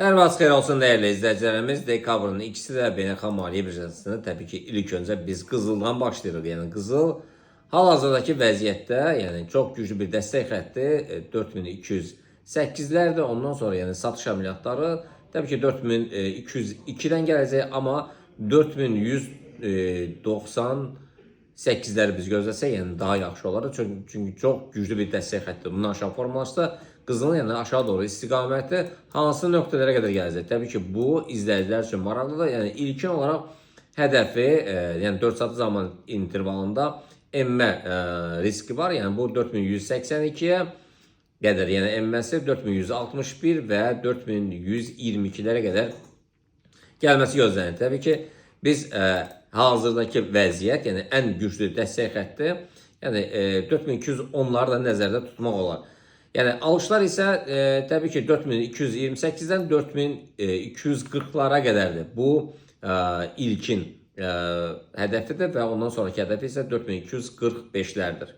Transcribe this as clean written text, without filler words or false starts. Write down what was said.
Hər vaxt xeyir olsun dəyərli izləyicilərimiz. Dekabrın ikisi də beynəlxalq maliyyə birjasında təbii ki, ilk öncə biz qızıldan başlayırıq. Yəni qızıl hal-hazırdakı vəziyyətdə, yəni çox güclü bir dəstək xətti 4208-lərdir. Ondan sonra yəni satış əməliyyatları təbii ki 4202-dən gələcək, amma 4198-ləri biz gözləsək, yəni daha yaxşı olar. Çünki çox güclü bir dəstək xətti bundan aşağı formalaşsa, qızılın yəni aşağı doğru istiqaməti hansı nöqtələrə qədər gələcək? Təbii ki, bu izləyicilər üçün maraqlıdır. Yəni ilkin olaraq hədəfi, yəni 4 saat zaman intervalında enmə riski var. Yəni bu 4182-yə qədər, yəni enməsi 4161 və 4122-lərə qədər gəlməsi gözlənilir. Təbii ki, biz hazırdakı vəziyyət, yəni ən güclü dəstək xətti, yəni 4210-ları da nəzərdə tutmaq olar. Yəni alışlar isə təbii ki 4228-dən 4240-lara qədərdir. Bu ilkin hədəfidir və ondan sonraki hədəfi isə 4245-lərdir.